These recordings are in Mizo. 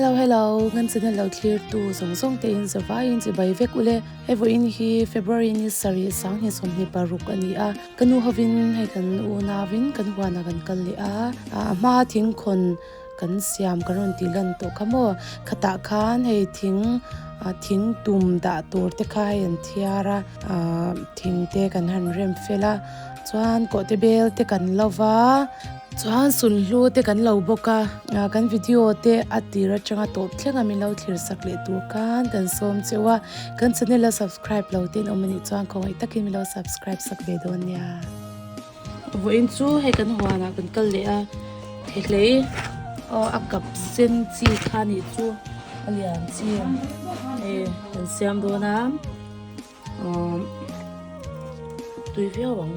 Hello hello kan channel lo thlir tu zawng zawng te in zavai in chibai vek ule hei vawiin hi February ni sarih sanghnih 26 a ni a ka nu hovin hei kan unau in kan huanah kan kal leh a a hma thingkhawn kan siam kan rawn tih lan tawh kha maw khatah khan hei thing ah thing tum dah tur te kha hei an thiar a ah thing te kan han rem fel a chuan kawhte bel te kan lo va chuan sunhlu te kan lo bawk a ah kan video te a tir atanga tawp thleng a min lo thlir sak leh tur khan kan sawm cheu a kan channel a subscribe lo te an awm anih chuan khawngaih takin min lo subscribe sak ve dawn nia. Vawiin chu hei kan huanah kan kal leh a thehlei aw a kap sen chi kha nih chu a lian chi hei kan siam dawn a awm tui viau ang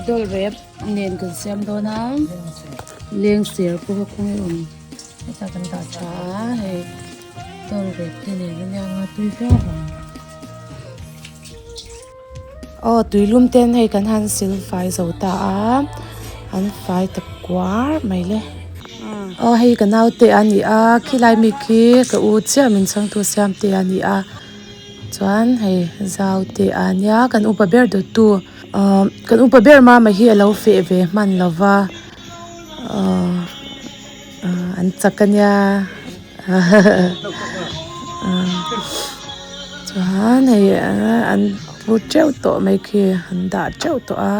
dawlh rep nen kan siam dawn a lengser pawh kha khawnge awm hetah kan dah tha a hei dawlh rep te nen a nia nga tui viau ang. Aw tuilum ten hei kan han sil fai zo ta a an fai ta kuar mai le aw hei ka naute a ni a khilai mi khi ka u chiah min chhangtu siam te a ni a chuan hei zau te a nia kan upa ber dawttu ahh kan upa ber mama hi alo feh ve hman lo va ahh an chak a nia. Chuan hei an pu teuh tawh mai khi an dah teuh tawh a.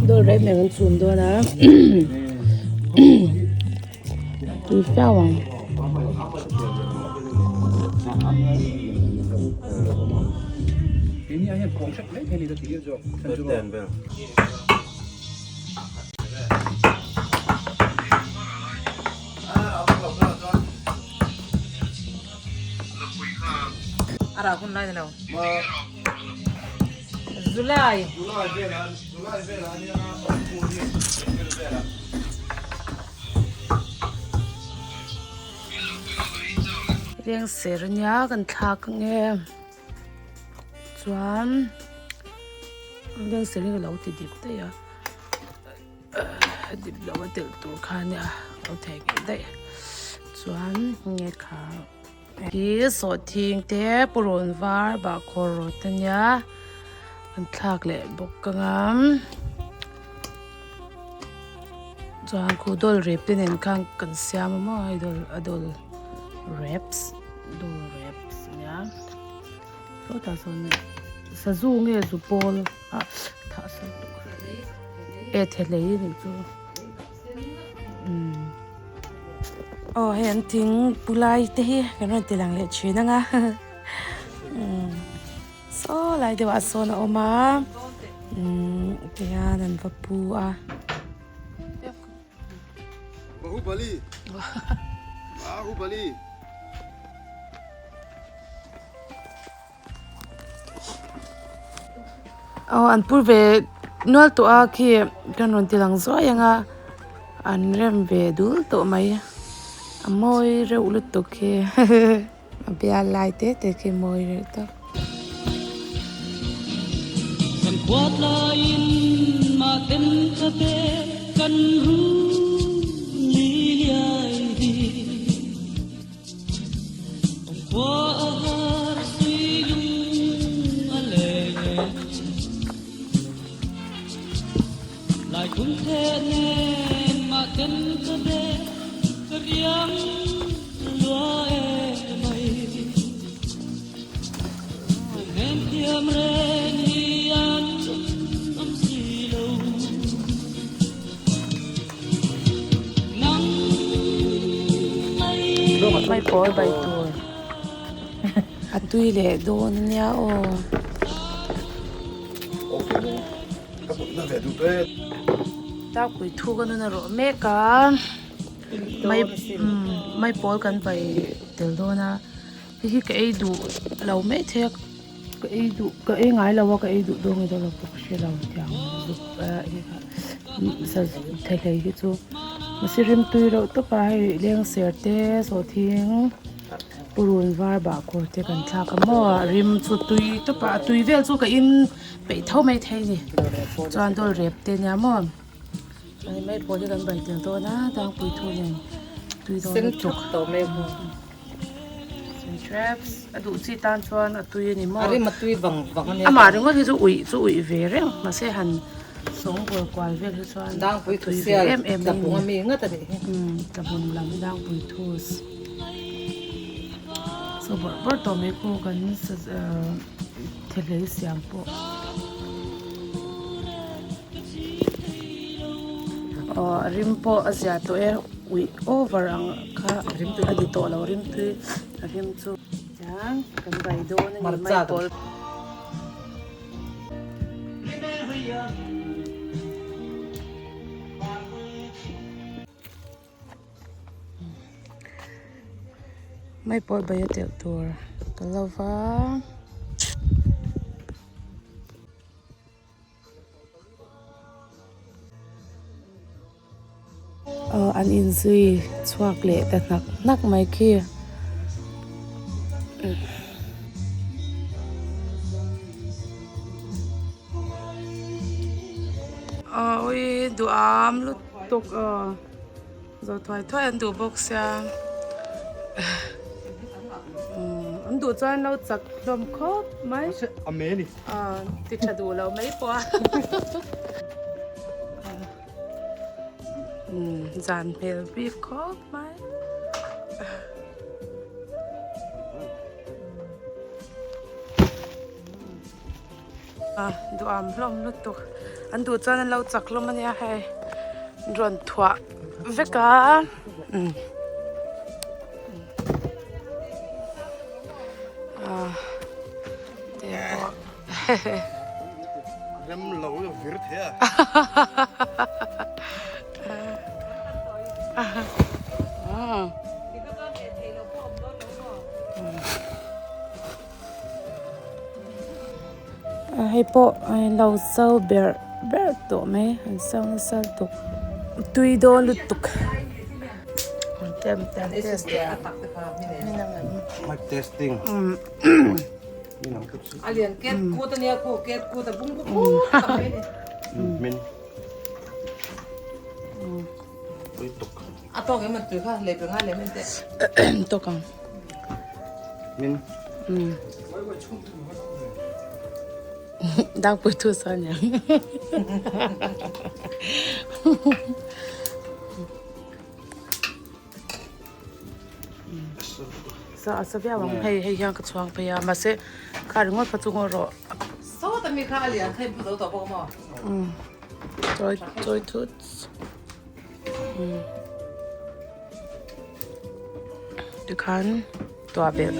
Dawr reng reng an chhum dawn a tui fiau ang. A hun lai ni lo. July. Leng ser ania kan thlak ange chuan leng ser hi ka lo ti dip daih a dip lo a telh tur kha ania lo theihnghilh daih chuan nge kha. Hi sawhthing te purun var bahkhawr rawt ania an thlak leh bawk anga chuan khu dawl rep te nen khan kan siam a maw hei dawl a dawl reps dawl reps ania sawtah sawn sazu nge zu pawl ah thah sawn e thehlei anih chu. Aw hei an thing pu lai te hi kan rawn ti lang leh thin ang a saw lai deuh ah sawn a awm a tihian an va pu a. Bahubali Bahubali. Aw an pur ve nual tawh a khi kan rawn ti lang zuai ang a an rem ve dul tawh mai a mawi reuh lutuk khi a bial lai te te khi mawi reuh tawp. Mai pawl bai tur a tui leh dawn a nia aw. Tlangpui thu ka nun a rawh mek a mai mai pawl kan bai tel dawn a hei hi ka ei duh lo maithei a. Ka ei duh ka ei ngai lo a ka ei duh dawn nge dawn lo pawh ka hre lo tiang zuk eh hi kha thehlei hi chu. Mahse rimtui reuh tawp a hei lengser te sawhthing purun var bahkhawr te kan thlak a maw a rim chu tui tawp a a tui vel chu ka in peih tho mai thei a ni chuan dawl rep te nia maw chuan hei maipawl hi kan bai tel dawn a dangpui thu nen tui dawn lutuk traps a duh chi tan chuan a tui a ni maw A rim a tui vang vang a nia. Amah ringawt hi chu uih chu uih ve reng mahse han sawngbawl kual vel hi chuan Dangpui a tui ve thusial em em mai a tlabung ni. a mi ngat a nih hi. Umm tlabung lam dangpui thus so bawrh bawrh tawh mai khu kan thehlei siam pawh. Aw a rim pawh a zia tawh e uih over ang kha a ni tawh lo rimtui a rim chu tiang kan bai dawn a ni mai pawl. Mai pawl bai a telh tur ka lo va. Aw an inzui chhuak leh ta hnak hnak mai khi. Aw ui duham lutuk aw zo thuai thuai an duh bawk sia an duh chuan lo chak hlawm khawp mai. Aw ti tha duh lo mai pawh a umm zan hmel bik khawp mai a duham hlawm lutuk an duh chuan an lo chak hlawm a nia hei rawn thuah vek a umm ah. Rem lo i vir thei a. Hei pawh lo so berh berh tawh mai an so nasa lutuk tui dawn lutuk. Mic testing. A lian ket kut a nia khu ket kut a bung buk buk tak mai a ni. Min. Pui tuk. A tawk em an tui kha lei pe ngai lem en teh. Tawk ang. Min. Dangpui thu sa niang. Sa a sa viau ang hei hei hian ka chhuang phei a mahse kha ringawt kha chu ngaw rawh. Sawt ami kha a lian kha in pu zo tawh bawk maw? Umm chawi chawi thut umm tikhan tuah belh.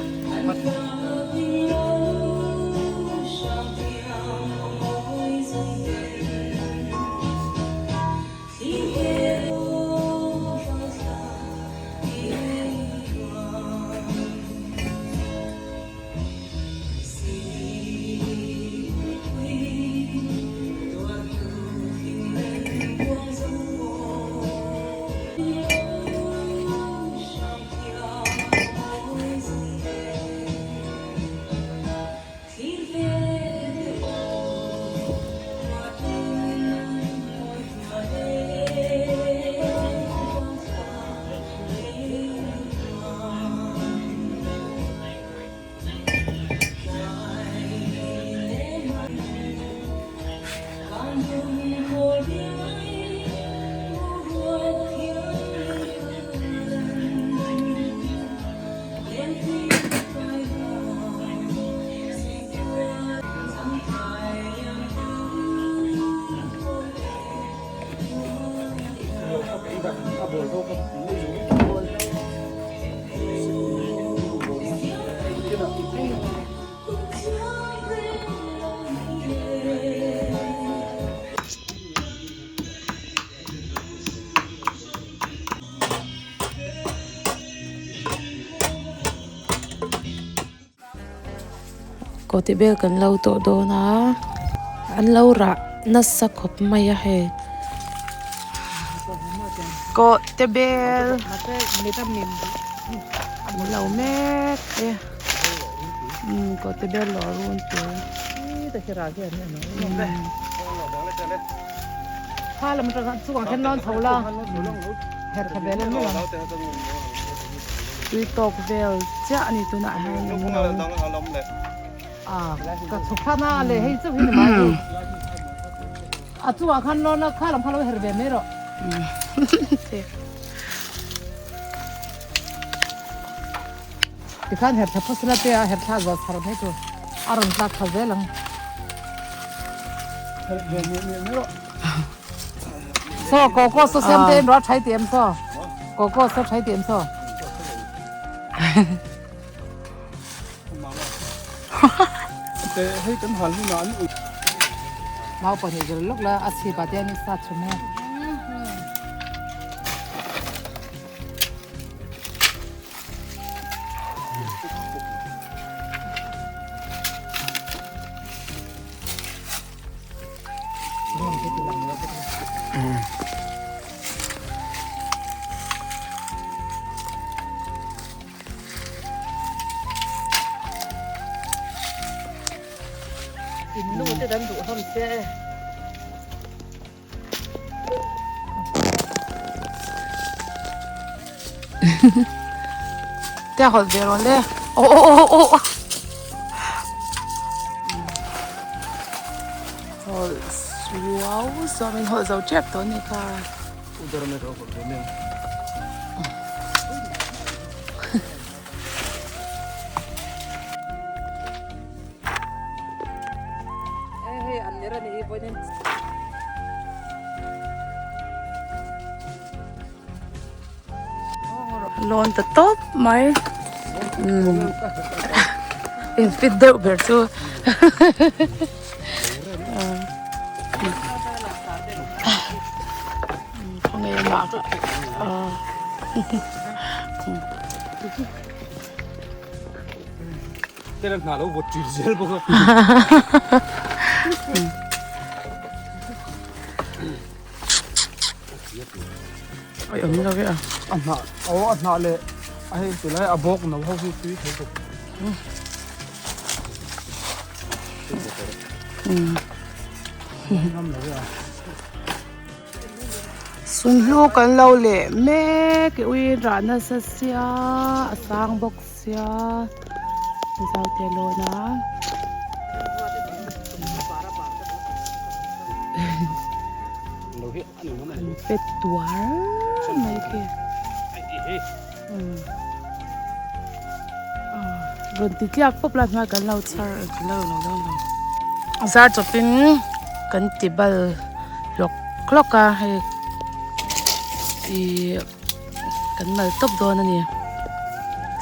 Kawti bel kan lo tawh dawn a an lo rah nasa khawp mai a hei. Kawh te bel an lo mek e kawh te bel lawh run tur. Tui tawk vel chiah a ni tunah hian an lo. A chungah khan lawn a, kha lam kha lo her ve mai rawh. Tikhan her tha phawt sela te a her thlak zawh chhar mai tur a rawn tlak thla zel ang. Her ve miah miah mai rawh. Saw koko saw siam te em rawh a thai tih em saw. Koko saw thai tih em saw. Hei kan hal hunah an ui. Mau pahnih zir lawk la a chhip ah te hian i sat chhum e. In nu te dan duh hlawm che e. Te hawlh ve rawh le. Aw aw aw aw aw. Hawlh suau suau in hawlh zo tep tawh a ni kha. Lawn ta tawp mai in fit deuh ber chu. Sunhlu kan lo leh mek i ui rah nasa sia a sang bawk sia zaute lawn a an pet tuar mai khi rawn ti tliak pawp la hnuai kan lo chhar kan lo lo lo lo zar chawpin kan ti bal hlawk hlawk a hei ih kan mal tawp dawn a ni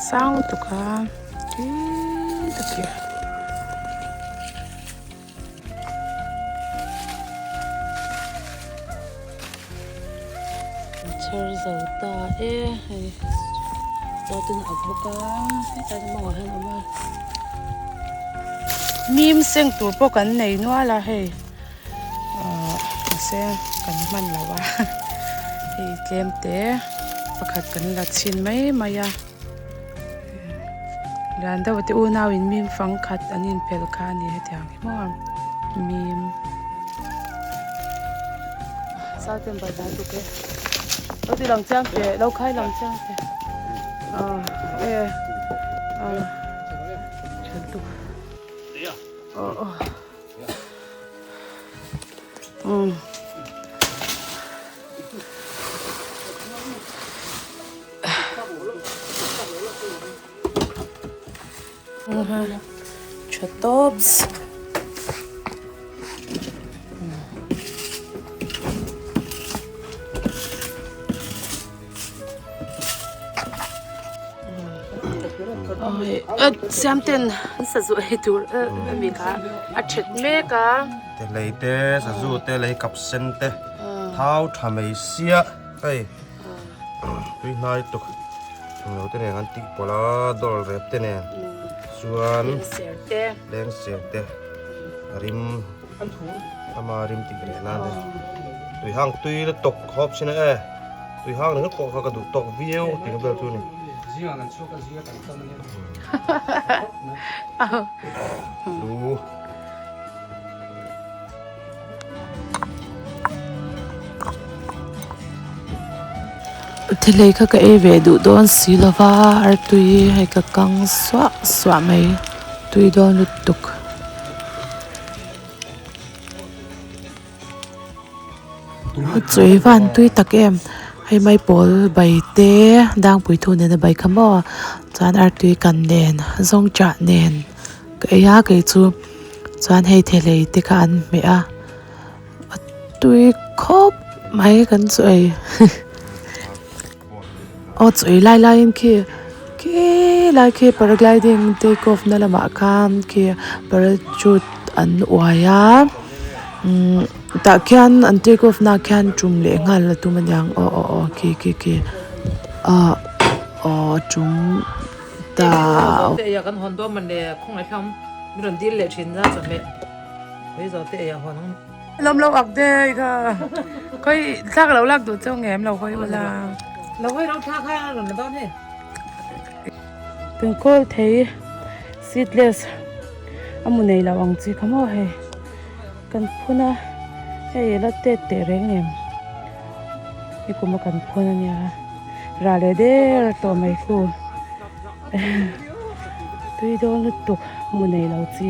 sang lutuk a khi tak hi. An chher zo ta e hei chuan a bawk a hetlai mawngah hian a awm a mim seng tur pawh kan nei nual a hei ahh mahse kan hman lo a hei tlem te pakhat kan la chhin mai mai a. Lian deuh te unau in mim fang khat an inphelh kha a ni hetiang hi maw mim saten bai dai tuk e lo ti lang chiang teh lo khai lang chiang teh ah e ah then tuk aw aw um. Tha tawps. Siam ten an sazu ei tur ami kha a that mek a. Te lei te sazu te lei kap sen te thau tha mai sia hei. Tui hnai tuk englo te nen an tih pawlh a dawl rep te nen chuan leng ser te a rim ama rim tih leh nan te tui hang tui la tawk khawp sin e. Tui hang ringawt pawh kha ka duh tawk viau tih vel chu a ni. Lu. Thilei kha ka ei ve duh dawn si lova artui hei ka kang suah suah mai tui dawn lutuk. Chawi van tui tak em hei maipawl bai te dangpui thu nena bai kha maw chuan artui kan nen zawng chah nen ka ei a kei chu chuan hei thelei te kha an hmeh a a tui khawp mai kan chu ei aw chawi lai laiin khi khi lai khi paragliding take off na lamah khan khi parachute an uai a umm tah khian an take off na ah khian tum leh nghal a tum aniang aw aw aw khi khi khi ah aw tum ta. Lawm lo ak dei kha khawi thlak lo lak duh chu ngem lo hawi ula. Lo hawi ro thla kha a rawn la dawn hei. Kan kawl thei seedless a mu nei lo ang chi kha maw hei kan phun a hei la tet teh reng em i kum a kan phun a nia rah leh der tawh mai khu tui dawn lutuk mu nei lo chi.